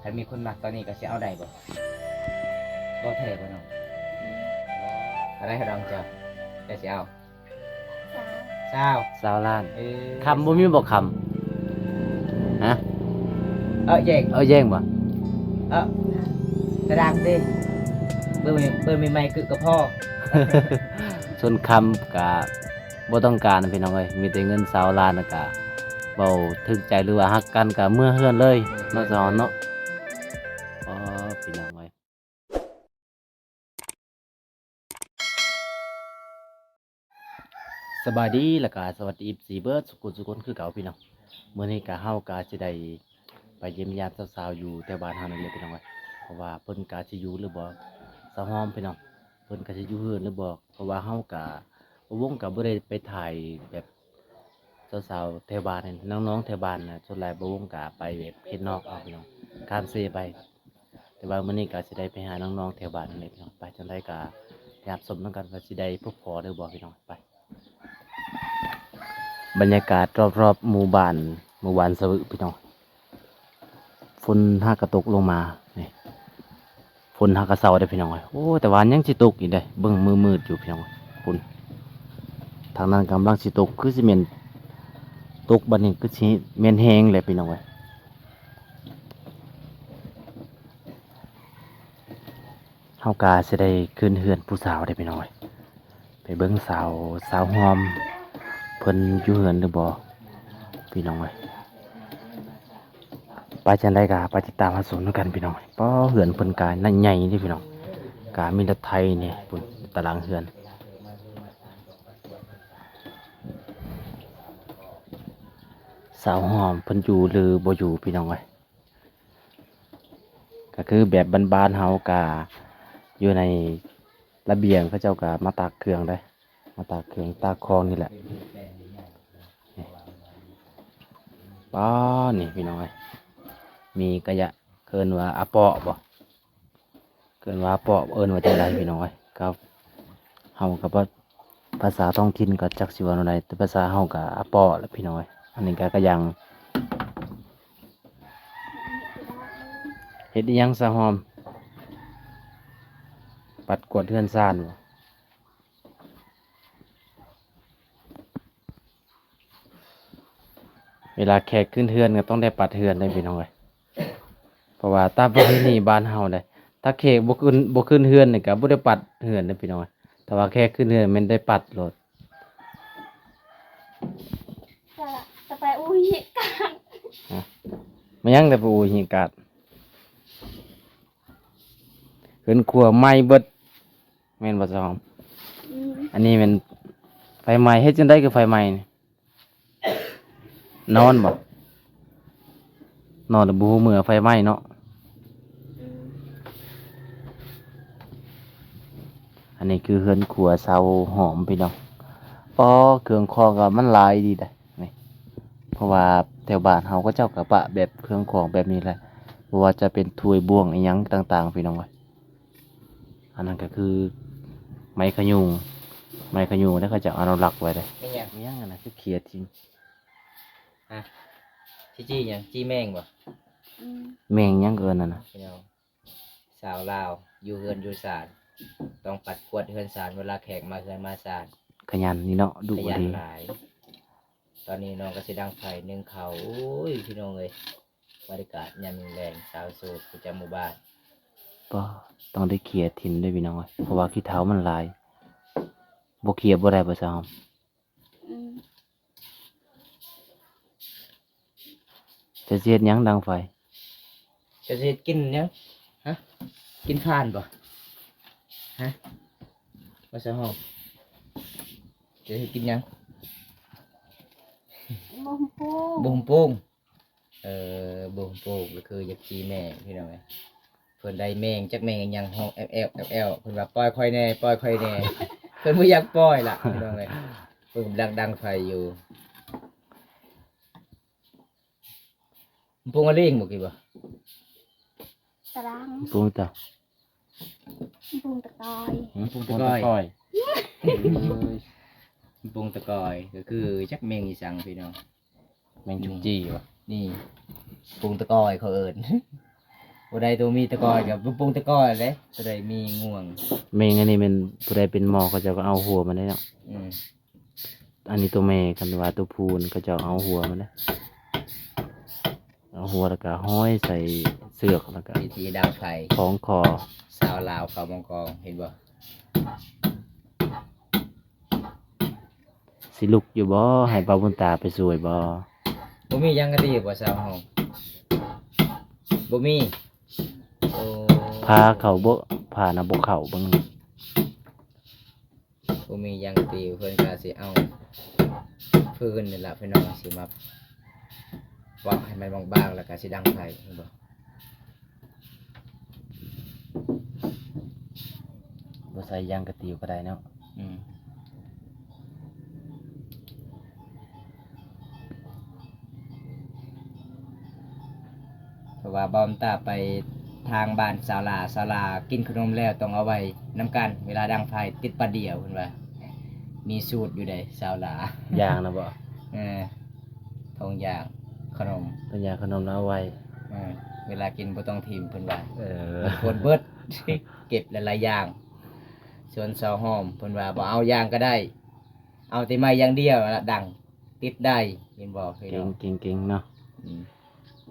ຖ້າມີຄົນມັກຕອນນີ້ກໍຊິເອົາໄດ້ບໍ່? ບໍ່ແທ້ບໍ່ນ້ອງ? ອືມ ເທົ່າໃດເຮົາດອງເຈົ້າ? ເຈົ້າຊິເອົາ? ຊາວ ຊາວ ຊາວລ້ານ. ເອີ ຄຳບໍ່ມີບໍ່ຄຳ? ຮະ? ເອີ ແຍ່ງ ເອີ ແຍ່ງບໍ່? ເອີ ຕາດາງຕິ ເບີ ເບີໃໝ່ໆ ກຶກກໍພໍ. ສ່ວນຄຳກະບໍ່ຕ້ອງການພີ່ນ້ອງເອີຍ ມີແຕ່ເງິນຊາວລ້ານ ແລ້ວກະເວົ້າຖືກໃຈ ຫຼືວ່າຮັກກັນກະເມືອເຮືອນເລີຍເນາະ ສາວເນາະ. ອໍ ພີ່ນ້ອງເອີຍ ສະບາຍດີ ແລ້ວກະສະຫວັດດີ ເອັຟຊີ ເບິດສຸກຄົນສຸກຄົນຄືເກົ່າພີ່ນ້ອງ. ມື້ນີ້ກະເຮົາກະຊິໄດ້ໄປຢ້ຽມຢາມສາວໆ ຢູ່ແຖວບ້ານເຮົານີ້ແຫຼະພີ່ນ້ອງເອີຍ ເພາະວ່າເພິ່ນກະຊິຢູ່ຫຼືບໍ່ ສາວຫອມພີ່ນ້ອງ ເພິ່ນກະຊິຢູ່ເຮືອນຫຼືບໍ່ ເພາະວ່າເຮົາກະ ບ່າວວົງກະບໍ່ໄດ້ໄປຖ່າຍແບບ ສາວໆ ແຖວບ້ານ ນ້ອງໆ ແຖວບ້ານນະ ສ່ວນຫຼາຍບ່າວວົງກະໄປແບບເຂດນອກເອົາພີ່ນ້ອງ ຂ້າມເຊໄປ. ແຕ່ວ່າມື້ນີ້ກະຊິໄດ້ໄປຫານ້ອງໆ ແຖວບ້ານນັ້ນແຫຼະພີ່ນ້ອງ. ໄປ ຈັ່ງໃດກະໄປຮັບຊົມນຳກັນວ່າຊິໄດ້ພົບພໍຫຼືບໍ່ພີ່ນ້ອງ. ໄປ ບັນຍາກາດຮອບໆ ໝູ່ບ້ານ ໝູ່ບ້ານສະວຶພີ່ນ້ອງ. ຝົນຫາກະຕົກລົງມາ ນີ້ ຝົນຫາກະເຊົາເດ້ພີ່ນ້ອງເອີຍ. ໂອ້ ແຕ່ວ່າຍັງຊິຕົກອີກເດ້ ເບິ່ງມືດໆ ຢູ່ພີ່ນ້ອງເອີຍ. ພຸ້ນ ທາງນັ້ນກຳລັງຊິຕົກ ຄືຊິແມ່ນຕົກບັດນີ້ ຄືຊິແມ່ນແຮງແຫຼະພີ່ນ້ອງເອີຍ. ເຮົາກະຊິໄດ້ຂຶ້ນເຮືອນຜູ້ສາວເດ້ພີ່ນ້ອງເອີຍ. ໄປເບິ່ງສາວ ສາວຫອມເພິ່ນຢູ່ເຮືອນຫຼືບໍ່ພີ່ນ້ອງເອີຍ. ໄປຈັ່ງໃດກະໄປຕິດຕາມຮັບຊົມນຳກັນພີ່ນ້ອງເອີຍ. ປ້າ ເຮືອນເພິ່ນກະໃຫຍ່ເດ້ພີ່ນ້ອງ ກະມີລົດໄຖນີ້ ພຸ້ນ ຕາລາງເຮືອນ. ສາວຫອມເພິ່ນຢູ່ຫຼືບໍ່ຢູ່ພີ່ນ້ອງເອີຍ. ກະຄືແບບບ້ານໆ ເຮົາກະຢູ່ໃນລະບຽງ ເຂົາເຈົ້າກະມາຕາກເຄື່ອງເດ້ ມາຕາກເຄື່ອງຕາກຂອງນີ້ແຫຼະ. ນີ້ ປ້າ ນີ້ພີ່ນ້ອງເອີຍ ມີກະຍະ ເອີ້ນວ່າອາເປາະບໍ່? ເອີ້ນວ່າເປາະ ເອີ້ນວ່າຈັ່ງໃດພີ່ນ້ອງເອີຍ. ກໍເຮົາກໍບໍ່ ພາສາທ້ອງຖິ່ນກໍຈັກຊິເວົ້າແນວໃດ ແຕ່ພາສາເຮົາກໍອາເປາະແຫຼະພີ່ນ້ອງເອີຍ. ອັນນີ້ກໍກະຍັງ ເຮັດອີ່ຫຍັງສາວຫອມ? ປັດກວາດເຮືອນຊານບໍ່? ເວລາແຂກຂຶ້ນເຮືອນກໍຕ້ອງໄດ້ປັດເຮືອນເດ້ພີ່ນ້ອງເອີຍ. ເພາະວ່າຕາມປະເພນີບ້ານເຮົາເດ້ ຖ້າແຂກບໍ່ຂຶ້ນ ບໍ່ຂຶ້ນເຮືອນນີ້ກໍບໍ່ໄດ້ປັດເຮືອນເດ້ພີ່ນ້ອງເອີຍ. ຖ້າວ່າແຂກຂຶ້ນເຮືອນແມ່ນໄດ້ປັດໂລດ. ຈະ ຈະໄປອູຫິກາດ. ຮະ? ແມ່ນຫຍັງໄດ້ໄປອູຫິກາດ? ເຮືອນຄົວໄໝ້ເບິດ. ແມ່ນບໍ່ສາວຫອມ? ອືມ ອັນນີ້ແມ່ນໄຟໄໝ້. ເຮັດຈັ່ງໃດຄືໄຟໄໝ້ນີ້? ນອນບໍ່? ນອນແລ້ວບໍ່ຮູ້ເມື່ອໄຟໄໝ້ເນາະ. ອືມ ອັນນີ້ຄືເຮືອນຄົວສາວຫອມພີ່ນ້ອງ. ອໍ ເຄື່ອງຂອງກໍມັນຫຼາຍດີເດ້ນີ້ ເພາະວ່າແຖວບ້ານເຮົາເຂົາເຈົ້າກໍປະແບບເຄື່ອງຂອງແບບນີ້ແຫຼະ ບໍ່ວ່າຈະເປັນຖ້ວຍບ່ວງອີ່ຫຍັງຕ່າງໆ ພີ່ນ້ອງເອີຍ. ອັນນັ້ນກໍຄືໄມ້ຂະຍຸງ ໄມ້ຂະຍຸງ ແລ້ວເຂົາເຈົ້າອະນຸລັກໄວ້ເດ້. ແມ່ນຫຍັງ? ແມ່ນຫຍັງອັນນັ້ນ ຄືເຂຍຖິ້ມ? ຮະ? ຊິຈີ່ຫຍັງ? ຈີ່ແມງບໍ່? ອືມ ແມງຫຍັງເອີ້ນນັ້ນນະ? ພີ່ນ້ອງ ສາວລາວຢູ່ເຮືອນຢູ່ຊານ ຕ້ອງປັດກວາດເຮືອນຊານ ເວລາແຂກມາເຮືອນມາຊານ. ຂະຫຍັນນີ້ເນາະ ດຸ ຂະຫຍັນຫຼາຍ. ຕອນນີ້ນ້ອງກໍຊິດັງໄຟໜຶ້ງເຂົ້າ. ໂອ້ຍ ພີ່ນ້ອງເອີຍ ບັນຍາກາດຍາມແລງໆ ສາວໂສດປະຈຳໝູ່ບ້ານ. ປ້າ ຕ້ອງໄດ້ເຂຍຖິ້ມເດ້ພີ່ນ້ອງເອີຍ ເພາະວ່າຂີ້ເຖົ້າມັນຫຼາຍ. ບໍ່ເຂຍບໍ່ໄດ້ບໍ່ສາວຫອມ? ອືມ ເຈົ້າຊິເຮັດຫຍັງດັງໄຟ? ເຈົ້າຊິເຮັດກິນຫຍັງ? ຮະ? ກິນຖ່ານບໍ່? ຮະ? ວ່າສາວຫອມ ເຈົ້າຊິເຮັດກິນຫຍັງ? ບົງໂປ່ງ ບົງໂປ່ງ. ເອີ ບົງໂປ່ງກໍຄືຢາກຈີ່ແມງ ພີ່ນ້ອງເອີຍ. ເພິ່ນໄດ້ແມງ ຈັກແມງອີ່ຫຍັງ ຮ້ອງແອວໆ ແອວໆ ເພິ່ນວ່າ ປ່ອຍຂ້ອຍແດ່ ປ່ອຍຂ້ອຍແດ່. ເພິ່ນບໍ່ຢາກປ່ອຍລະ ພີ່ນ້ອງເອີຍ. ເພິ່ນກຳລັງດັງໄຟຢູ່. ປຸງອາລີງບໍ່ ກິນບໍ່? ຕະລາງ ປຸງຕະ ປຸງຕະກອຍ ຫືມ? ປຸງຕະກອຍ ປຸງຕະກອຍ ກໍຄືຈັກແມງອີ່ສັງ ພີ່ນ້ອງ. ແມງຈຸກຈີ່ບໍ່? ນີ້ ປຸງຕະກອຍເຂົາເອີ້ນ. ຜູ້ໃດໂຕມີຕະກອຍກໍປຸງຕະກອຍແຫຼະ ຜູ້ໃດມີງວງ ແມ່ງອັນນີ້ແມ່ນຜູ້ໃດເປັນໝໍເຂົາເຈົ້າກໍເອົາຫົວມັນໄດ້ເນາະ. ອືມ ອັນນີ້ໂຕແມ່ ຄັນວ່າໂຕຜູ້ນີ້ເຂົາເຈົ້າເອົາຫົວມັນເດ້ ເອົາຫົວແລ້ວກໍຫ້ອຍໃສ່ເຊືອກ ແລ້ວກໍວິທີດັງໄຟຂອງຄໍ. ຊາວລາວເຂົາມາກອງ ເຫັນບໍ່? ຊິລຸກຢູ່ບໍ່? ໃຫ້ປ້າບຸນຕາໄປຊ່ວຍບໍ່? ບໍ່ມີຫຍັງກະຕິບໍ່ຊາວເຮົາ ບໍ່ມີ. ໂອ້ ພາເຂົາບໍ່ ພານະບໍ່ເຂົ້າເບິ່ງ. ບໍ່ມີຫຍັງຕິ ເພິ່ນກະຊິເອົາຟືນນີ້ລະພີ່ນ້ອງ ຊິມາເວາະໃຫ້ມັນບາງໆ ແລ້ວກະຊິດັງໄຟ ເຫັນບໍ່? ບໍ່ໃສ່ຢາງກະຕິວກໍໄດ້ເນາະ. ອືມ ເພາະວ່າບ່າວຕາໄປທາງບ້ານສາວຫຼ້າ ສາວຫຼ້າກິນຂະໜົມແລ້ວຕ້ອງເອົາໄວ້ນຳກັນ ເວລາດັງໄຟຕິດປາດຽວ ເພິ່ນວ່າ ມີສູດຢູ່ໃດສາວຫຼ້າ ຢາງນະບໍ? ເອີ ຖົງຢາງຂະໜົມ ຖົງຢາງຂະໜົມນະເອົາໄວ້ ເອີ ເວລາກິນບໍ່ຕ້ອງຖິ້ມ ເພິ່ນວ່າ ເອີ ຄົນເບິດ ເກັບຫຼາຍໆຢ່າງ. ສ່ວນຊາວຫອມເພິ່ນວ່າບໍ່ເອົາຢາງກໍໄດ້ ເອົາແຕ່ໄມ້ຢ່າງດຽວລະດັງ ຕິດໄດ້ ເຫັນບໍ່ພີ່ນ້ອງ? ເກັ່ງໆໆເນາະ ອືມ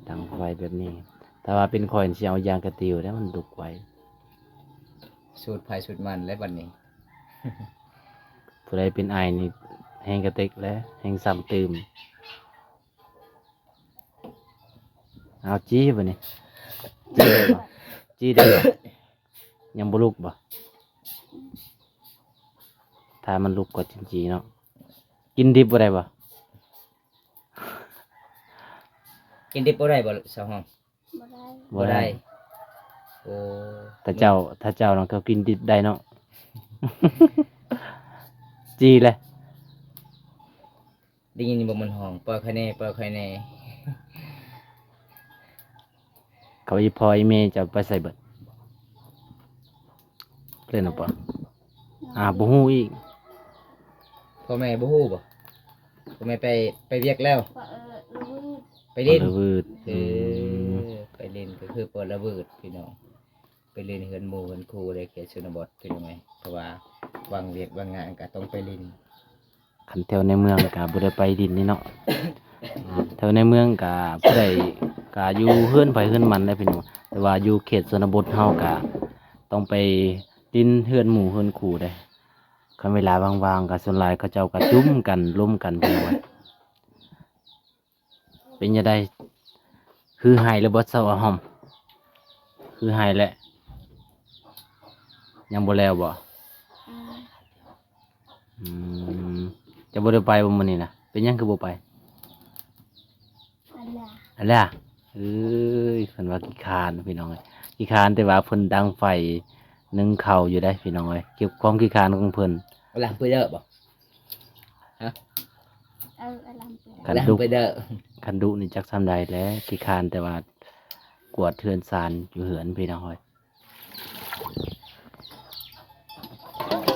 ດັງໄຟແບບນີ້. ຖ້າວ່າເປັນຂ້ອຍນີ້ຊິເອົາຢາງກະຕິວແລ້ວ ມັນລຸກໄວ. ສູດໃຜສູດມັນແລ້ວບັດນີ້ ຜູ້ໃດເປັນໄອນີ້ແຮງກະເຕັກແລ້ວ ແຮງຊ້ຳຕື່ມ. ເອົາຈີ້ບັດນີ້ ຈີ້ໄດ້ບໍ່? ຈີ້ໄດ້ບໍ່? ຍັງບໍ່ລຸກບໍ່? ຖ້າມັນລຸກກໍຈິງຈີເນາະ. ກິນດິບບໍ່ໄດ້ບໍ່? ກິນດິບບໍ່ໄດ້ບໍ່ສາວຫອມ? ບໍ່ໄດ້ ບໍ່ໄດ້ ບໍ່ໄດ້. ໂອ້ ຖ້າເຈົ້າ ຖ້າເຈົ້ານັ້ນກໍກິນດິບໄດ້ເນາະ. ຈີແຫຼະ. ໄດ້ຍິນບໍ່ມັນຮ້ອງ ປ່ອຍຂ້ອຍແດ່ ປ່ອຍຂ້ອຍແດ່. ເຂົາອີ່ພໍ່ອີ່ແມ່ເຈົ້າໄປໃສເບິດ? ເລ່ນນຳປະ? ອ່າ ບໍ່ຮູ້ອີກ. ພໍ່ແມ່ບໍ່ຮູ້ບໍ່? ພໍ່ແມ່ໄປ ໄປວຽກແລ້ວ ເອີ ໄປຫຼິ້ນ ເອີ ໄປຫຼິ້ນ ອືມ ກໍຄືປ່ອຍລະວືດ ພີ່ນ້ອງ. ໄປຫຼິ້ນເຮືອນໝູ່ເຮືອນຄູ່ໃນເຂດຊົນນະບົດ ເປັນຫຍັງ ເພາະວ່າວ່າງວຽກວ່າງງານກໍຕ້ອງໄປຫຼິ້ນ. ຄັນແຖວໃນເມືອງກໍບໍ່ໄດ້ໄປຫຼິ້ນນີ້ເນາະ. ແຖວໃນເມືອງກໍຜູ້ໃດກໍຢູ່ເຮືອນໃຜເຮືອນມັນແຫຼະພີ່ນ້ອງ ແຕ່ວ່າຢູ່ເຂດຊົນນະບົດເຮົາກໍຕ້ອງໄປຫຼິ້ນເຮືອນໝູ່ເຮືອນຄູ່ເດ້. ຄັນເວລາວ່າງໆກໍສ່ວນຫຼາຍເຂົາເຈົ້າກໍຈຸ້ມກັນລົມກັນ ພີ່ນ້ອງເອີຍ. ເປັນຈັ່ງໃດ? ຮືໄຫ້ແລ້ວບໍ່ ສາວຫອມ? ຮືໄຫ້ແລ້ວ ຍັງບໍ່ແລ້ວບໍ່? ອືມ ອືມ ເຈົ້າບໍ່ໄດ້ໄປບໍ່ມື້ນີ້ນະ? ເປັນຫຍັງຄືບໍ່ໄປ? ອັນລະ ອັນລະ ເອີຍ ເພິ່ນວ່າຂີ້ຄ້ານພີ່ນ້ອງເອີຍ ຂີ້ຄ້ານ ແຕ່ວ່າເພິ່ນດັງໄຟ ໜຶ້ງເຂົ້າຢູ່ເດ້ພີ່ນ້ອງເອີຍ ເກັບຄວາມຂີ້ຄ້ານຂອງເພິ່ນ. ອັນລະ ເພິ່ນເດີບໍ່? ຮະ? ເອີ ອັນລະ ຄັນດຸ ຄັນດຸນີ້ຈັກສ່ຳໃດແຫຼະ ຂີ້ຄ້ານ ແຕ່ວ່າກວາດເຮືອນຊານຢູ່ເຮືອນພີ່ນ້ອງເອີຍ.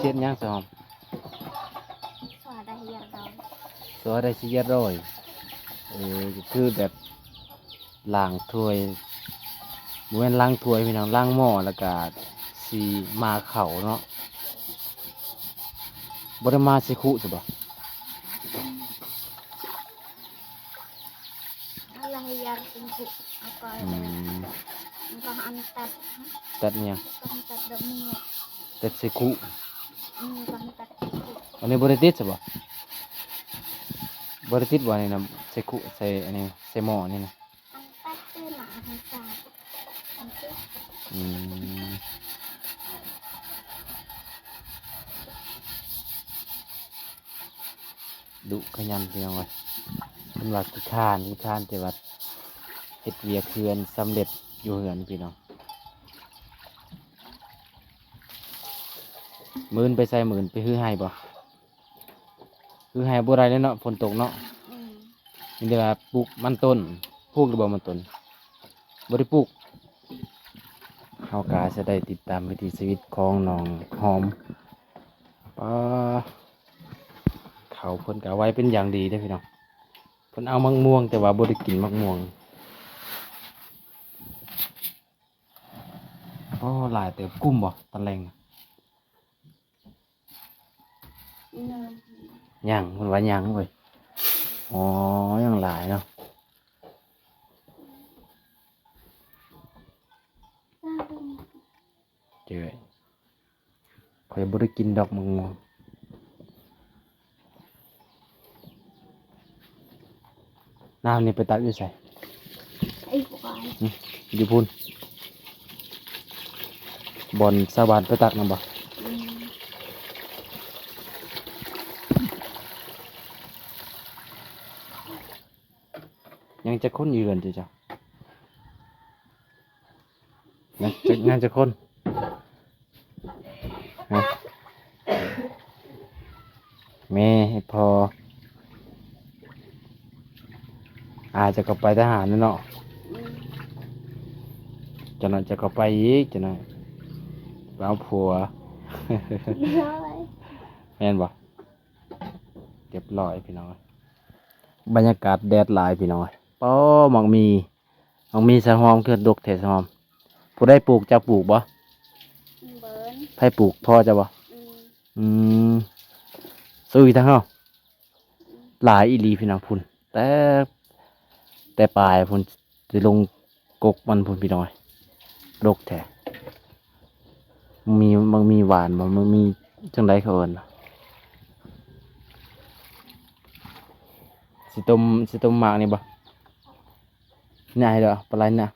ເຮັດຫຍັງຊະ? ຊອດໄດ້ສີ່ຮ້ອຍ ຊອດໄດ້ສີ່ຮ້ອຍ. ເອີ ກໍຄືແບບລ້າງຖ້ວຍ ບໍ່ແມ່ນລ້າງຖ້ວຍພີ່ນ້ອງ ລ້າງໝໍ້ ແລ້ວກະຊິໝ່າເຂົ້າເນາະ. ບໍ່ໄດ້ໝ່າຊິຄຸຊະບໍ? ອືມ ຕັດຫຍັງ? ຕັດໃສ່ຄຸ. ອັນນີ້ບໍ່ໄດ້ຕິດຊະບໍ? ບໍ່ໄດ້ຕິດບໍ່ ອັນນີ້ນະ ໃສ່ຄຸ ໃສ່ອັນນີ້ ໃສ່ໝໍ້ນີ້ນະ. ອືມ ດຸຂະຫຍັນພີ່ນ້ອງເອີຍ ເພິ່ນວ່າຂີ້ຄ້ານ ຂີ້ຄ້ານ ແຕ່ວ່າເຮັດວຽກເຮືອນສຳເລັດຢູ່ເຮືອນພີ່ນ້ອງ. ມື້ອື່ນໄປໃສ? ມື້ອື່ນໄປຮືໄຮ່ບໍ່? ຄືໄຮ່ບໍ່ໄດ້ແລ້ວເນາະ ຝົນຕົກເນາະ. ອືມ ມີແຕ່ວ່າປູກມັນຕົ້ນ. ປູກຫຼືບໍ່ມັນຕົ້ນ? ບໍ່ໄດ້ປູກ. ເຮົາກໍຈະໄດ້ຕິດຕາມວິຖີຊີວິດຂອງນ້ອງຫອມ. ປາ ເຂົາເພິ່ນກໍໄວ້ເປັນຢ່າງດີເດ້ພີ່ນ້ອງ. ເພິ່ນເອົາໝາກມ່ວງ ແຕ່ວ່າບໍ່ໄດ້ກິນໝາກມ່ວງ. ໂອ້ ຫຼາຍເຕີບ. ກຸ້ມບໍ່ຕອນແລງນະ? ຍັງ ເພິ່ນວ່າຍັງເວີຍ. ອໍ ຍັງຫຼາຍເນາະ. ເຈົ້ຍ ຂ້ອຍບໍ່ໄດ້ກິນດອກໝາກມ່ວງ. ນ້ຳນີ້ໄປຕັກຢູ່ໃສ? ໄອ້ຄວາຍ ຫຶ ຢູ່ພຸ້ນ ບ່ອນຊາວບ້ານໄປຕັກນຳບໍ່? ອືມ ຍັງຈັກຄົນຢູ່ເຮືອນເຈົ້າ? ຍັງຈັກ ຍັງຈັກຄົນ? ຮະ? ແມ່ ພໍ່ ອາ ເຈົ້າກໍໄປທະຫານແລ້ວເນາະ. ອືມ ຈັກໜ່ອຍເຈົ້າກໍໄປອີກ ຈັກໜ່ອຍໄປເອົາຜົວ. ໂດຍ ແມ່ນບໍ່? ຮຽບຮ້ອຍພີ່ນ້ອງເອີຍ. ບັນຍາກາດແດດຫຼາຍພີ່ນ້ອງເອີຍ. ປໍ ໝາກໝີ່ ໝາກໝີ່ສາວຫອມຄືດົກແທ້ສາວຫອມ. ຜູ້ໃດປູກ? ເຈົ້າປູກບໍ່? ເບິ່ງ ໃຜປູກ? ພໍ່ເຈົ້າບໍ່? ອືມ ອືມ ຊຸຍທາງເຮົາ ອືມ ຫຼາຍອີ່ຫຼີພີ່ນ້ອງ. ພຸ້ນ ແຕ່ ແຕ່ປາຍພຸ້ນ ຊິລົງ ກົກມັນພຸ້ນພີ່ນ້ອງເອີຍ. ດົກແທ້. ມີ ມັນມີຫວານບໍ່? ມັນມີຈັ່ງໃດເຂົາເອີ້ນ? ຊິຕົ້ມ ຊິຕົ້ມໝາກນີ້ບໍ່? ນີ້ໃຫ້ເດີ້ ປາໄລນະ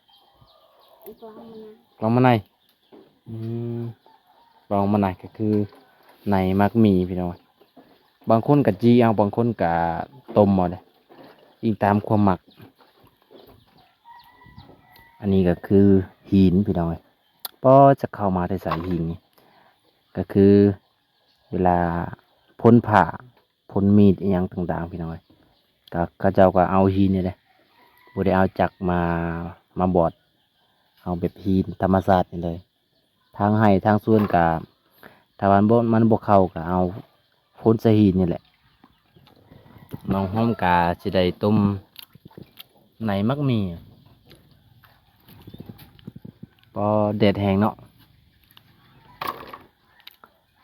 ກອງມານາ ກອງມານາ. ອືມ ກອງມານາກໍຄືໃນໝາກໝີ່ພີ່ນ້ອງ. ບາງຄົນກໍຈີ່ເອົາ ບາງຄົນກໍຕົ້ມເອົາເດ້ ອີງຕາມຄວາມມັກ. ອັນນີ້ກໍຄືຫີນພີ່ນ້ອງເອີຍ. ປໍ ຈະເຂົ້າມາແຕ່ໃສຫີນນີ້? ກໍຄືເວລາພົ້ນຜ້າ ພົ້ນມີດອີ່ຫຍັງຕ່າງໆ ພີ່ນ້ອງເອີຍ. ກໍເຂົາເຈົ້າກໍເອົາຫີນນີ້ແຫຼະ ບໍ່ໄດ້ເອົາຈັກມາ ມາບອດ ເອົາແບບຫີນທຳມະຊາດນີ້ເລີຍ. ທາງໄຮ່ທາງສວນກະ ຖ້າວ່າມັນບໍ່ ມັນບໍ່ເຂົ້າກະເອົາໂພນໃສ່ຫີນນີ້ແຫຼະ. ນ້ອງຫອມກະຊິໄດ້ຕົ້ມໃນໝາກໝີ່. ປໍ ແດດແຮງເນາະ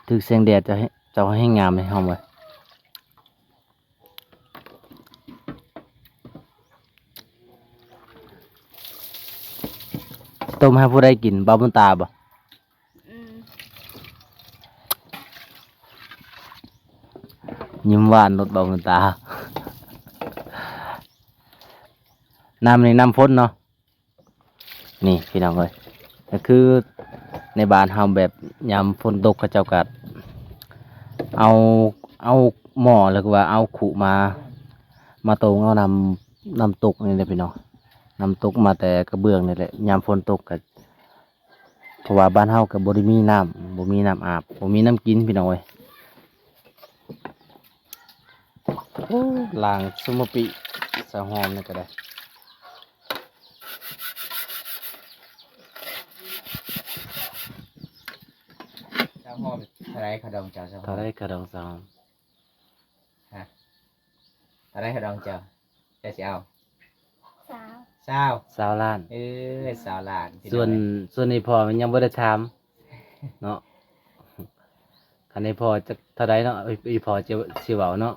ຖືກແສງແດດເຈົ້າ ເຈົ້າແຮງງາມເລີຍຫອມເອີຍ. ຕົ້ມໃຫ້ຜູ້ໃດກິນ? ບ່າວບຸນຕາບໍ່? ອືມ ຍິ້ມຫວານໂລດບ່າວບຸນຕາ. ນ້ຳນີ້ນ້ຳຝົນເນາະ. ນີ້ພີ່ນ້ອງເອີຍ ກໍຄືໃນບ້ານເຮົາແບບຍາມຝົນຕົກ ເຂົາເຈົ້າກໍເອົາ ເອົາໝໍ້ ຫຼືວ່າເອົາຄຸມາ ມາໂຕ່ງເອົານ້ຳ ນ້ຳຕົກນີ້ແຫຼະພີ່ນ້ອງ. ນ້ຳຕົກມາແຕ່ກະເບື້ອງນີ້ແຫຼະ ຍາມຝົນຕົກກໍ ເພາະວ່າບ້ານເຮົາກໍບໍ່ໄດ້ມີນ້ຳ ບໍ່ມີນ້ຳອາບ ບໍ່ມີນ້ຳກິນພີ່ນ້ອງເອີຍ. ໂອ້ ລ້າງຊຸມມະປິ ສາວຫອມນີ້ກໍໄດ້. ສາວຫອມ ເທົ່າໃດຄ່າດອງເຈົ້າ? ສາວຫອມ ເທົ່າໃດຄ່າດອງສາວຫອມ? ຮະ ເທົ່າໃດຄ່າດອງເຈົ້າ? ເຈົ້າຊິເອົາ? ຊາວ ຊາວ ຊາວລ້ານ. ເອີ ຊາວລ້ານ. ສ່ວນ ສ່ວນອີ່ພໍ່ມັນຍັງບໍ່ໄດ້ຖາມເນາະ. ຄັນອີ່ພໍ່ຈັກເທົ່າໃດເນາະ ອີ່ພໍ່ຈະຊິເວົ້າເນາະ.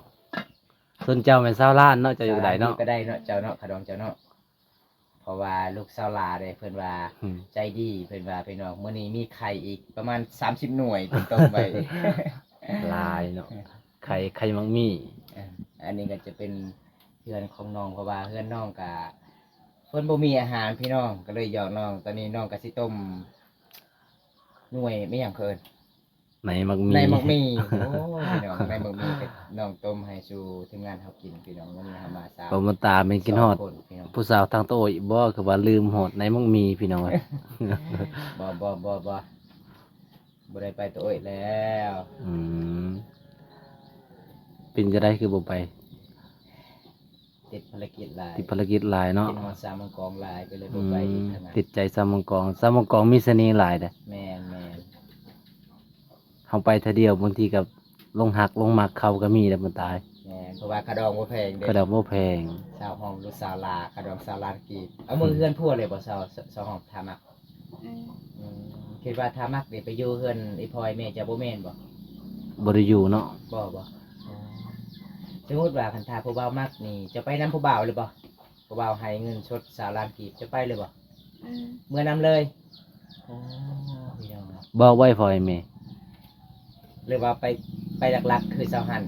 ສ່ວນເຈົ້າແມ່ນຊາວລ້ານເນາະ ເຈົ້າຢູ່ໃດເນາະ? ຊາວລ້ານກໍໄດ້ເນາະ ເຈົ້າເນາະ ຄ່າດອງເຈົ້າເນາະ. ເພາະວ່າລູກສາວຫຼ້າເດ້ ເພິ່ນວ່າ ອືມ ໃຈດີ ເພິ່ນວ່າ ພີ່ນ້ອງ ມື້ນີ້ມີໄຂ່ອີກປະມານສາມສິບໜ່ວຍ ເພິ່ນຕົ້ມໄວ້ ຫຼາຍເນາະ. ໄຂ່ ໄຂ່ໝາກໝີ່. ເອີ ອັນນີ້ກໍຈະເປັນເຮືອນຂອງນ້ອງ ເພາະວ່າເຮືອນນ້ອງກະ ເພິ່ນບໍ່ມີອາຫານພີ່ນ້ອງ ກໍເລີຍຢອກນ້ອງ. ຕອນນີ້ນ້ອງກໍຊິຕົ້ມໜ່ວຍ ແມ່ນຫຍັງເຂົາເອີ້ນ? ໃນໝາກໝີ່ ໃນໝາກໝີ່. ໂອ້ຍ ພີ່ນ້ອງ ໃນໝາກໝີ່ ນ້ອງຕົ້ມໃຫ້ສູ່ທີມງານເຮົາກິນພີ່ນ້ອງ. ມື້ນີ້ເຮົາມາສາມ ບໍ່ມາຕາແມ່ນກິນຮອດ ສອງຄົນພີ່ນ້ອງ. ຜູ້ສາວທາງໂຕະອີກບໍ່ ຄືວ່າລືມຮອດໃນໝາກໝີ່ພີ່ນ້ອງເອີຍ. ບໍ່ ບໍ່ ບໍ່ ບໍ່ ບໍ່ໄດ້ໄປໂຕະອີກແລ້ວ. ອືມ ເປັນຈັ່ງໃດຄືບໍ່ໄປ? ຕິດພາລະກິດຫຼາຍ ຕິດພາລະກິດຫຼາຍເນາະ. ຄິດຮອດສາວມັງກອງຫຼາຍ ກໍເລີຍບໍ່ໄປອີກ. ອືມ ຫັ້ນນະ ຕິດໃຈສາວມັງກອງ. ສາວມັງກອງມີສະເໜ່ຫຼາຍເດ້. ແມ່ນໆ ເຮົາໄປເທື່ອດຽວ ບາງທີກໍຫຼົງຮັກຫຼົງມັກເຂົາກໍມີແຫຼະ ບໍ່ຕາຍ. ແມ່ນ ເພາະວ່າຄ່າດອງບໍ່ແພງເດ້. ຄ່າດອງບໍ່ແພງ. ຊາວຫອມ ຫຼື ຊາວຫຼ້າ ຄ່າດອງຊາວລ້ານກີບ. ເອົາ ອືມ ມື້ເຮືອນຜົວເລີຍບໍ່? ຊາວ ຊາວຫອມ ຖ້າມັກ. ອືມ ອືມ ຄິດວ່າຖ້າມັກນີ້ໄປຢູ່ເຮືອນອີ່ພໍ່ອີ່ແມ່ເຈົ້າບໍ່ແມ່ນບໍ່? ບໍ່ໄດ້ຢູ່ເນາະ. ບໍ່ ບໍ່. ອໍ ສົມມຸດວ່າຄັນຖ້າຜູ້ບ່າວມັກນີ້ ເຈົ້າໄປນຳຜູ້ບ່າວເລີຍບໍ່? ຜູ້ບ່າວໃຫ້ເງິນສົດຊາວລ້ານກີບ ເຈົ້າໄປເລີຍບໍ່? ອືມ ເມືອນຳເລີຍ. ໂອ້ ພີ່ນ້ອງເນາະ ບອກໄວ້ພໍ່ໃຫ້ແມ່ ຫຼືວ່າໄປ ໄປຫຼັກໆ ຄືສາວຫັນ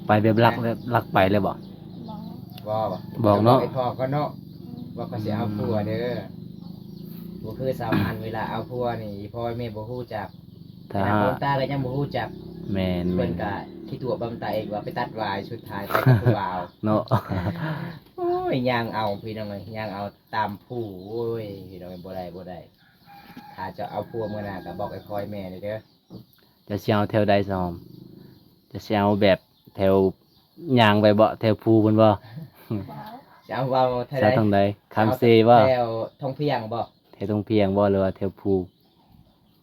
ໄປແບບຫຼັກ ແບບຫຼັກໄປເລີຍບໍ່? ບໍ່ ບໍ່ ບອກເນາະ ບອກໄອ້ພໍ່ກ່ອນເນາະ ອືມ ວ່າຂ້ອຍຊິເອົາຜົວເດີ. ອືມ ບໍ່ຄືສາວຫັນ ເວລາເອົາຜົວນີ້ ພໍ່ແມ່ບໍ່ຮູ້ຈັກ ຖ້າ ໜ້າຄົນຕາກໍຍັງບໍ່ຮູ້ຈັກ. ແມ່ນໆ ເພິ່ນກໍຂີ້ຕົວະບຳຕາເອງວ່າໄປຕັດຫວາຍ ສຸດທ້າຍໄປກັບຜູ້ບ່າວເນາະ. ໂອ້ຍ ຍ່າງເອົາ ພີ່ນ້ອງເອີຍ ຍ່າງເອົາຕາມພູ. ໂອ້ຍ ພີ່ນ້ອງເອີຍ ບໍ່ໄດ້ ບໍ່ໄດ້. ຖ້າຈະເອົາຜົວມື້ໜ້າກໍບອກໄອ້ພໍ່ແມ່ເດີ. ເຈົ້າຊິເອົາແຖວໃດຊະຫອມ? ເຈົ້າຊິເອົາແບບແຖວຍ່າງໄປບໍ່? ແຖວພູພຸ້ນບໍ່? ບໍ່ ຊິເອົາເວົ້າແຖວໃດ? ແຖວທາງໃດ? ຄຳເຊບໍ່? ແຖວທົ່ງພຽງບໍ່? ແຖວທົ່ງພຽງບໍ່ ຫຼືວ່າແຖວພູ?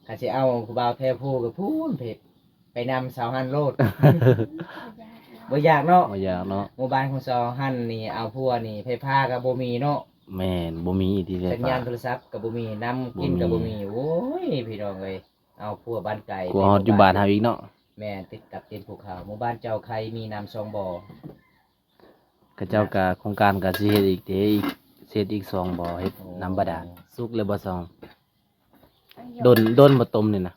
ຄັນຊິເອົາຜູ້ບ່າວແຖວພູກໍພຸ້ນເພ ໄປນຳສາວຫັນໂລດ. ບໍ່ຍາກເນາະ ບໍ່ຍາກເນາະ. ໝູ່ບ້ານຂອງສາວຫັນນີ້ ເອົາຜົວນີ້ ໄຟຟ້າກໍບໍ່ມີເນາະ. ແມ່ນ ບໍ່ມີອີ່ຫຼີ ໄຟຟ້າ ສັນຍານໂທລະສັບກໍບໍ່ມີ ນ້ຳກິນກໍບໍ່ມີ. ບໍ່ມີ. ໂອ້ຍ ພີ່ນ້ອງເອີຍ ເອົາຜົວບ້ານໄກ ກວ່າຮອດຢູ່ບ້ານເຮົາອີກເນາະ. ແມ່ນ ຕິດກັບຕີນພູເຂົາ. ໝູ່ບ້ານເຈົ້າໃຄມີນ້ຳສອງບໍ່? ເຂົາເຈົ້າກະ ໂຄງການກະຊິເຮັດອີກເດ້ ເຮັດອີກສອງບໍ່ ເຮັດ ໂອ້ ນ້ຳບາດານ. ສຸກແລ້ວບໍ່ຊອງ? ດົນ ດົນບໍ່ຕົ້ມນີ້ນະ?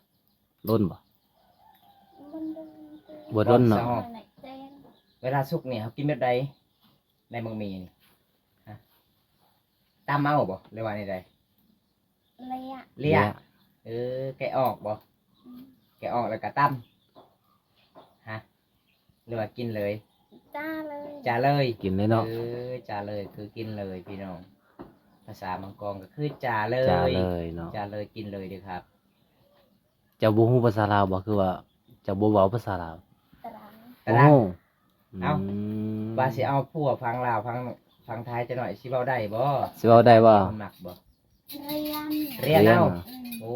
ດົນບໍ່? ບໍ່ດົນເນາະ. ເວລາສຸກນີ້ເຮົາກິນແບບໃດ? ໃນໝາກໝີ່ນີ້ ຮະ ຕຳເອົາບໍ່ ຫຼືວ່າແນວໃດ? ເລຍ ເລຍ ເລຍ. ເອີ ແກະອອກບໍ່? ອືມ ແກະອອກແລ້ວກໍຕຳ ຮະ ຫຼືວ່າກິນເລີຍ? ຈາເລີຍ ຈາເລີຍ ກິນເລີຍເນາະ. ເອີ ຈາເລີຍ ຄືກິນເລີຍ ພີ່ນ້ອງ. ພາສາບາງກອງກໍຄືຈາເລີຍ ຈາເລີຍເນາະ ຈາເລີຍ ກິນເລີຍເດີຄັບ. ເຈົ້າບໍ່ຮູ້ພາສາລາວບໍ່? ຄືວ່າເຈົ້າບໍ່ເວົ້າພາສາລາວ? ຕະລາງ ຕະລາງ. ໂອ້ ເອົ້າ ອືມ ວ່າຊິເອົາຜົວຝັ່ງລາວ ຝັ່ງ ຝັ່ງໄທຈັກໜ້ອຍ ຊິເວົ້າໄດ້ບໍ່? ຊິເວົ້າໄດ້ບໍ່? ມັກບໍ່? ຮຽນ ຮຽນເອົາ. ຮຽນ ອືມ ໂອ້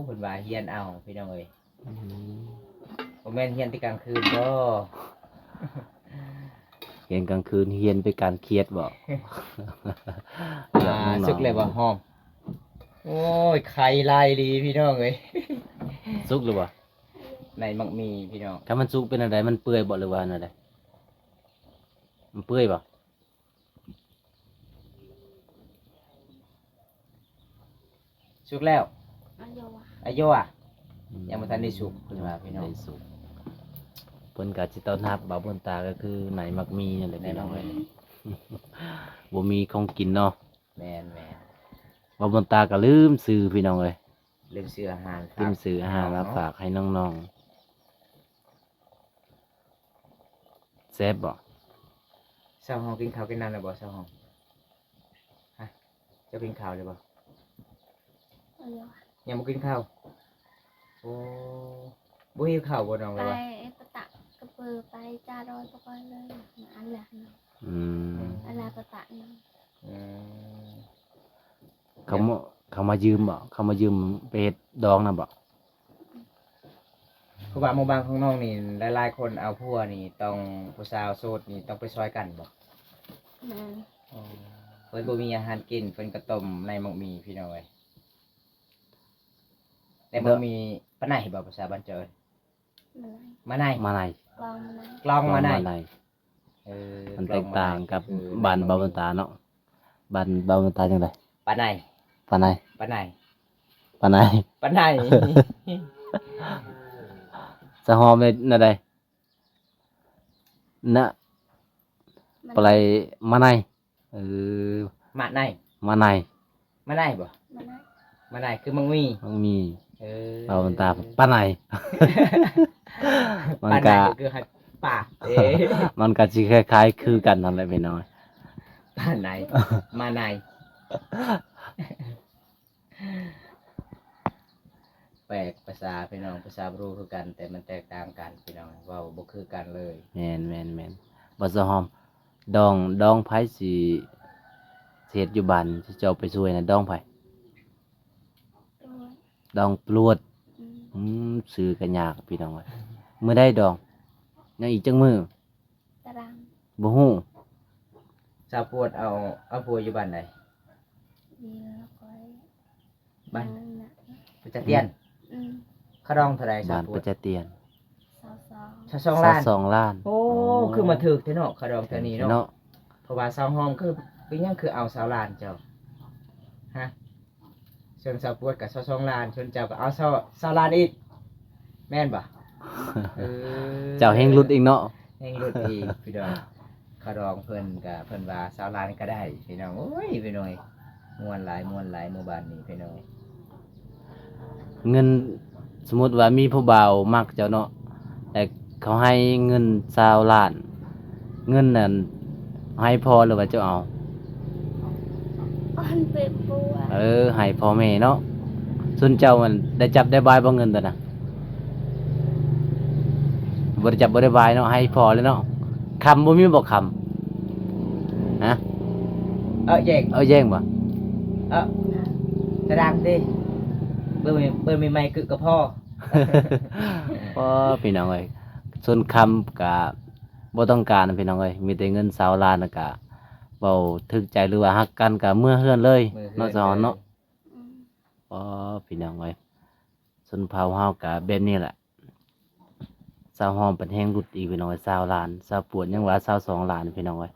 ເພິ່ນວ່າຮຽນເອົາ ພີ່ນ້ອງເອີຍ. ອືມ ບໍ່ແມ່ນຮຽນແຕ່ກາງຄືນບໍ່? ຮຽນກາງຄືນ ຮຽນເປັນການຄຽດບໍ່? ອ່າ ສຸກແລ້ວບໍ່ຫອມ? ໂອ້ຍ ໄຂ່ຫຼາຍອີ່ຫຼີ ພີ່ນ້ອງເອີຍ. ສຸກແລ້ວບໍ່? ໃນໝາກໝີ່ ພີ່ນ້ອງ. ຖ້າມັນສຸກເປັນແນວໃດ? ມັນເປື່ອຍບໍ່ ຫຼືວ່າແນວໃດ? ມັນເປື່ອຍບໍ່? ສຸກແລ້ວ ອາໂຍ ອາໂຍ ອືມ ຍັງບໍ່ທັນໄດ້ສຸກ ເພິ່ນວ່າ ພີ່ນ້ອງ. ໄດ້ສຸກ ເພິ່ນກໍຊິຕ້ອນຮັບບ່າວບຸນຕາ ກໍຄືໃນໝາກໝີ່ນັ້ນແຫຼະ ໃນໝາກໝີ່ ພີ່ນ້ອງເອີຍ. ບໍ່ມີຂອງກິນເນາະ. ແມ່ນໆ ບ່າວບຸນຕາກໍລືມຊື່ ພີ່ນ້ອງເອີຍ. ລືມຊື້ອາຫານ ລືມຊື້ອາຫານມາຝາກໃຫ້ນ້ອງໆ. ແຊບບໍ່? ສາວຫອມກິນເຂົ້າກິນນ້ຳແລ້ວບໍ່ ສາວຫອມ? ຮະ ເຈົ້າກິນເຂົ້າແລ້ວບໍ່? ຍັງບໍ່ກິນເຂົ້າ. ໂອ້ ບໍ່ຫິວເຂົ້າບໍ່ນ້ອງ ຫຼືວ່າ? ໄປປະຕະກະເປີໄປຈາດອຍປະກອຍເລີຍ ອັນລະ ອືມ ອັນລະປະຕະ. ອືມ ເຂົາມາ ເຂົາມາຢືມບໍ່? ເຂົາມາຢືມໄປເຮັດດອງນຳບໍ່? ຄືວ່າໝູ່ບ້ານຂອງນ້ອງນີ້ ຫຼາຍໆຄົນເອົາຜົວນີ້ ຕ້ອງ ຜູ້ສາວໂສດນີ້ຕ້ອງໄປຊ່ອຍກັນບໍ່? ແມ່ນ. ອໍ ເພິ່ນບໍ່ມີອາຫານກິນ ເພິ່ນກໍຕົ້ມໃນໝາກໝີ່ ພີ່ນ້ອງເອີຍ. ແຕ່ໝາກໝີ່ປາໄນບໍ່ ພາສາບ້ານເຈົ້າເອີ້ນ? ມາໄນ ມາໄນ ກລອງມາໄນ ກລອງມາໄນ ກລອງມາໄນ. ເອີ ມັນແຕກຕ່າງກັບ ຄື ບ້ານບ່າວບຸນຕາເນາະ. ບ້ານບ່າວບຸນຕາຈັ່ງໃດ? ປາໄນ ປາໄນ ປາໄນ ປາໄນ ປາໄນ. ສະຫອມເປັນແນວໃດ? ນະ ມາໄນ ປາໄລ ມາໄນ. ເອີ ມາໄນ ມາໄນ ມາໄນບໍ່? ມາໄນ ມາໄນຄືໝາກໝີ່ ໝາກໝີ່. ເອີ ເວົ້າຕາມປາໄນ ມັນກະ ປາໄນກໍຄືໃຫ້ປາ ເອີ ມັນກະຊິຄ້າຍໆຄືກັນນັ້ນແຫຼະພີ່ນ້ອງ. ປາໄນ ມາໄນ. ແປກພາສາພີ່ນ້ອງ ພາສາບຣູຄືກັນ ແຕ່ມັນແຕກຕ່າງກັນພີ່ນ້ອງ ເວົ້າບໍ່ຄືກັນເລີຍ. ແມ່ນໆໆ. ບໍ່ສະຫອມ ດອງ ດອງໃຜຊິ ຊິເຮັດຢູ່ບ້ານ ຊິເຈົ້າໄປຊ່ວຍນະ ດອງໃຜ? ດອງປລວດ. ອືມ ອືມ ຊື່ກໍຍາກພີ່ນ້ອງເອີຍ. ມື້ໃດດອງ? ຍັງອີກຈັກມື້? ຕາລາງ ບໍ່ຮູ້. ສາວປວດເອົາ ເອົາຜົວຢູ່ບ້ານໃດ? ຢູ່ນະຄອນ ບ້ານ ບ້ານຈະຕຽນ. ອືມ ຄ່າດອງເທົ່າໃດ ບ້ານປະຈະຕຽນ? ຊາວສອງ ຊາວສອງລ້ານ. ຊາວສອງລ້ານ. ໂອ້ ອໍ ຄືມາຖືກແທ້ເນາະ ຄ່າດອງເທື່ອນີ້ເນາະ ເນາະ. ເພາະວ່າຊາວຫອມຄື ເປັນຫຍັງຄືເອົາຊາວລ້ານເຈົ້າ? ຮະ? ສ່ວນຊາວປວດກໍຊາວສອງລ້ານ ສ່ວນເຈົ້າກໍເອົາຊາວ ຊາວລ້ານອີກ ແມ່ນບໍ່? ເອີ ເຈົ້າແຮ່ງຫຼຸດອີກເນາະ ແຮ່ງຫຼຸດອີກພີ່ນ້ອງ. ຄ່າດອງເພິ່ນກໍ ເພິ່ນວ່າຊາວລ້ານກໍໄດ້ພີ່ນ້ອງ. ໂອ້ຍ ພີ່ນ້ອງ ມ່ວນຫຼາຍ ມ່ວນຫຼາຍ ໝູ່ບ້ານນີ້ພີ່ນ້ອງ. ເງິນ ສົມມຸດວ່າມີຜູ້ບ່າວມັກເຈົ້າເນາະ ແລ້ວເຂົາໃຫ້ເງິນຊາວລ້ານ ເງິນນັ້ນໃຫ້ພໍ່ ຫຼືວ່າເຈົ້າເອົາ? ເອົາໃຫ້ແມ່. ເອີ ໃຫ້ພໍ່ແມ່ເນາະ. ສ່ວນເຈົ້າຫັ້ນໄດ້ຈັບໄດ້ບາຍບໍ່ເງິນໂຕນັ້ນ? ບໍ່ໄດ້ຈັບບໍ່ໄດ້ບາຍເນາະ ໃຫ້ພໍ່ເລີຍເນາະ. ຄຳບໍ່ມີບໍ່ຄຳ? ຮະ? ເອີ ແຍງ ເອີ ແຍງບໍ່? ເອີ ຕະດັງຕິ ເບິ່ງ ເບິ່ງໃໝ່ໆ ກຶກກໍພໍ. ໂອ້ ພີ່ນ້ອງເອີຍ ສ່ວນຄຳກະບໍ່ຕ້ອງການພີ່ນ້ອງເອີຍ ມີແຕ່ເງິນຊາວລ້ານ ແລ້ວກະເວົ້າຖືກໃຈ ຫຼືວ່າຮັກກັນກະເມືອເຮືອນເລີຍເນາະ ສາວເນາະ. ອືມ ໂອ້ ພີ່ນ້ອງເອີຍ ຊົນເຜົ່າເຮົາກະແບບນີ້ແຫຼະ. ຊາວຫອມເປັນແຮ່ງຫຼຸດອີກພີ່ນ້ອງເອີຍ ຊາວລ້ານ ຊາວປວດຍັງວ່າຊາວສອງລ້ານພີ່ນ້ອງເອີຍ.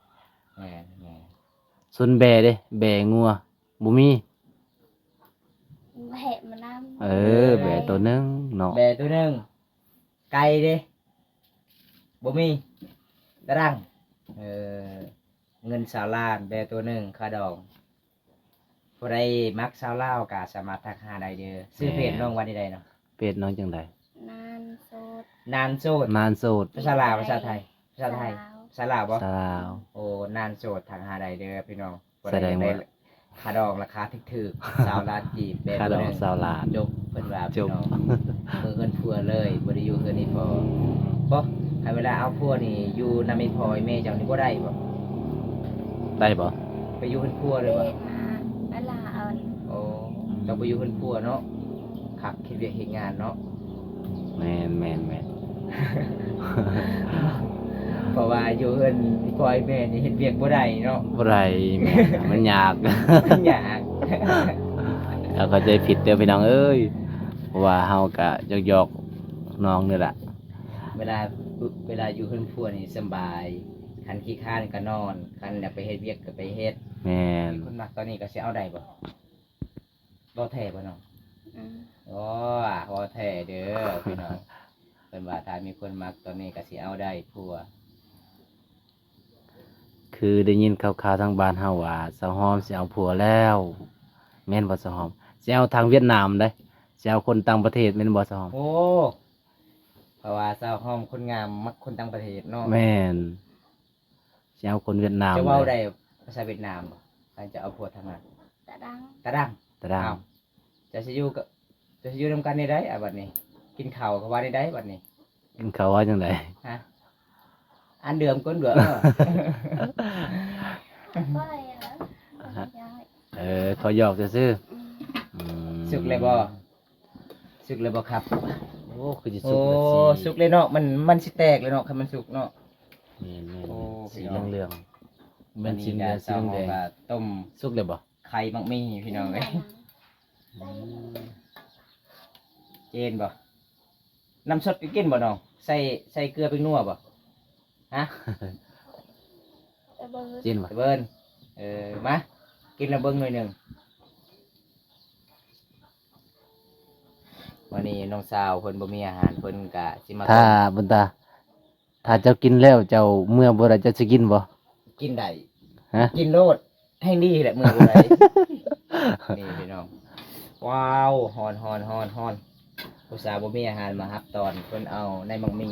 ແມ່ນໆ. ສ່ວນແບ້ເດ້ ແບ້ງົວ ບໍ່ມີ ແບ້ມານຳ. ເອີ ແບ້ໂຕໜຶ່ງເນາະ ແບ້ໂຕໜຶ່ງ. ໄກ່ເດ້ ບໍ່ມີ ຕະດັງ. ເອີ ເງິນຊາວລ້ານ ແບ້ໂຕໜຶ່ງ ຄ່າດອງ. ຜູ້ໃດມັກຊາວລາວກໍສາມາດທັກຫາໄດ້ເດີ. ຊື່ເພຈນ້ອງວ່າແນວໃດເນາະ? ເພຈນ້ອງຈັ່ງໃດ? ນານໂສດ ນານໂສດ ນານໂສດ. ພາສາລາວ ພາສາໄທ? ພາສາໄທ ພາສາລາວ ພາສາລາວບໍ່? ພາສາລາວ. ໂອ້ ນານໂສດ ທັກຫາໄດ້ເດີພີ່ນ້ອງ. ຜູ້ໃດຢາກໄດ້ຄ່າດອງລາຄາຖືກໆ ຊາວລ້ານກີບ ແບບ ຄ່າດອງຊາວລ້ານ ຈົບ ເພິ່ນວ່າ ຈົບ ພີ່ນ້ອງ ເມືອເຮືອນຜົວເລີຍ ບໍ່ໄດ້ຢູ່ເຮືອນອີ່ພໍ່. ບໍ່ ຄັນເວລາເອົາຜົວນີ້ ຢູ່ນຳອີ່ພໍ່ອີ່ແມ່ເຈົ້ານີ້ບໍ່ໄດ້ບໍ່? ໄດ້ບໍ່? ໄປຢູ່ເຮືອນຜົວເລີຍບໍ່? ເວລາເອົາ. ໂອ້ ຕ້ອງໄປຢູ່ເຮືອນຜົວເນາະ ຄັກ ເຮັດວຽກເຮັດງານເນາະ. ແມ່ນໆໆ. ເພາະວ່າຢູ່ເຮືອນພໍ່ແມ່ນີ້ເຮັດວຽກບໍ່ໄດ້ເນາະ. ບໍ່ໄດ້ ແມ່ນ ມັນຍາກ ມັນຍາກ. ຢ່າເຂົ້າໃຈຜິດເດີພີ່ນ້ອງເອີຍ ເພາະວ່າເຮົາກະຢອກໆນ້ອງນີ້ລະ. ເວລາ ເວລາຢູ່ເຮືອນຜົວນີ້ສຳບາຍ ຄັນຂີ້ຄ້ານກໍນອນ ຄັນຢາກໄປເຮັດວຽກກໍໄປເຮັດ. ແມ່ນ. ມີຄົນມັກຕອນນີ້ກໍຊິເອົາໄດ້ບໍ່? ເວົ້າແທ້ບໍ່ນ້ອງ? ອືມ. ໂອ້ ເວົ້າແທ້ເດີພີ່ນ້ອງ. ເພິ່ນວ່າຖ້າມີຄົນມັກຕອນນີ້ກໍຊິເອົາໄດ້ຜົວ. ຄືໄດ້ຍິນຂ່າວໆທາງບ້ານເຮົາວ່າ ສາວຫອມຊິເອົາຜົວແລ້ວ ແມ່ນບໍ່ສາວຫອມ? ຊິເອົາທາງຫວຽດນາມເດ້ ຊິເອົາຄົນຕ່າງປະເທດແມ່ນບໍ່ສາວຫອມ? ໂອ້ ເພາະວ່າສາວຫອມຄົນງາມມັກຄົນຕ່າງປະເທດເນາະ. ແມ່ນ. ຊິເອົາຄົນຫວຽດນາມ. ເຈົ້າເວົ້າໄດ້ພາສາຫວຽດນາມບໍ່? ຄັນຈະເອົາຜົວທາງນັ້ນ. ຕະດັງ ຕະດັງ ຕະດັງ. ເຈົ້າຊິຢູ່ ເຈົ້າຊິຢູ່ນຳກັນແນວໃດ ອາ ບັດນີ້? ກິນເຂົ້າກໍວ່າແນວໃດບັດນີ້? ກິນເຂົ້າວ່າຈັ່ງໃດ? ຮະ? ອັນເດີມກົ້ນເບືອ. ເອີ ຂໍຢອກຊື່ໆ. ອືມ. ອືມ ສຸກແລ້ວບໍ່? ສຸກແລ້ວບໍ່ຄັບ? ໂອ້ ຄືຊິສຸກແລ້ວ. ໂອ້ ຊິ ສຸກແລ້ວເນາະ ມັນ ມັນຊິແຕກແລ້ວເນາະ ຄັນມັນສຸກເນາະ. ແມ່ນໆ. ໂອ້ ສີເຫຼືອງໆ ແມ່ນສີເຫຼືອງ ສີແດງ. ຕົ້ມ ສຸກແລ້ວບໍ່? ໄຂ່ໝາກໝີ່ພີ່ນ້ອງເອີຍ. ອືມ. ເຈນບໍ່? ນ້ຳສົດກໍກິນບໍ່ນ້ອງ? ໃສ່ ໃສ່ເກືອແປ້ງນົວບໍ່? ຮະ? ເອີ ເບິ່ງ ເຈນບໍ່? ເບິ່ງ. ເອີ ມາ ກິນລະເບິ່ງໜ້ອຍໜຶ່ງ. ມື້ນີ້ນ້ອງສາວເພິ່ນບໍ່ມີອາຫານ ເພິ່ນກະຊິມາ ຖ້າ ບຸນຕາ ຖ້າເຈົ້າກິນແລ້ວເຈົ້າເມືອບໍ່ໄດ້ ເຈົ້າຊິກິນບໍ່? ກິນໄດ້. ຮະ? ກິນໂລດ ແຮ່ງດີແຫຼະ ເມືອບໍ່ໄດ້. ນີ້ພີ່ນ້ອງ ວ້າວ ຮ້ອນໆໆໆ ອຸດສ່າບໍ່ມີອາຫານມາຮັບຕ້ອນ ເພິ່ນເອົາໃນໝາກໝີ່.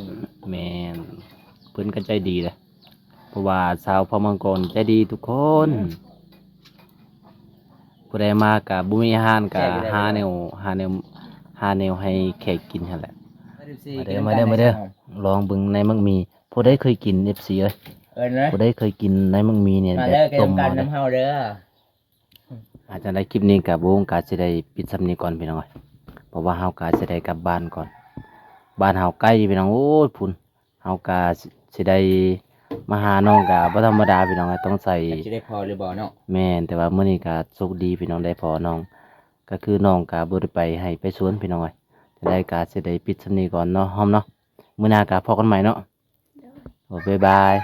ແມ່ນ ເພິ່ນກໍໃຈດີເດ້ ເພາະວ່າຊາວເຜົ່າມັງກອນໃຈດີທຸກຄົນ. ອືມ. ຜູ້ໃດມາກະບໍ່ມີອາຫານກະ ແຊບຢູ່ ຫາແນວ ຫາແນວ ຫາແນວໃຫ້ແຂກກິນຫັ້ນແຫຼະ. ມາເດີ ມາເດີ ມາເດີ ລອງເບິ່ງໃນໝາກໝີ່. ຜູ້ໃດເຄີຍກິນ ເອັຟຊີ ເອີຍ ເອີນະ ຜູ້ໃດເຄີຍກິນໃນໝາກໝີ່ນີ້ ແບບຕົ້ມເອົາເດີ ນຳເຮົາເດີ. ອາ ຈັ່ງໃດຄລິບນີ້ກະ ໂອ້ ກະຊິໄດ້ປິດຊ່ຳນີ້ກ່ອນພີ່ນ້ອງເອີຍ ເພາະວ່າເຮົາກະຊິໄດ້ກັບບ້ານກ່ອນ. ບ້ານເຮົາໃກ້ພີ່ນ້ອງ ໂອ້ຍ ພຸ້ນ. ເຮົາກະຊິ ຊິໄດ້ມາຫານ້ອງກະບໍ່ທຳມະດາພີ່ນ້ອງເອີຍ ຕ້ອງໃສ່ ຈັກຊິໄດ້ພໍຫຼືບໍ່ເນາະ. ແມ່ນ ແຕ່ວ່າມື້ນີ້ກະໂຊກດີພີ່ນ້ອງ ໄດ້ພໍນ້ອງ ກະຄືນ້ອງກະບໍ່ໄດ້ໄປໄຮ່ໄປສວນພີ່ນ້ອງເອີຍ ຈັ່ງໃດກໍຊິໄດ້ປິດສ່ຳນີ້ກ່ອນເນາະ ຫອມເນາະ. ມື້ໜ້າກໍພໍ້ກັນໃໝ່ເນາະ. ໂດຍ ໂອ້ ບາຍບາຍ.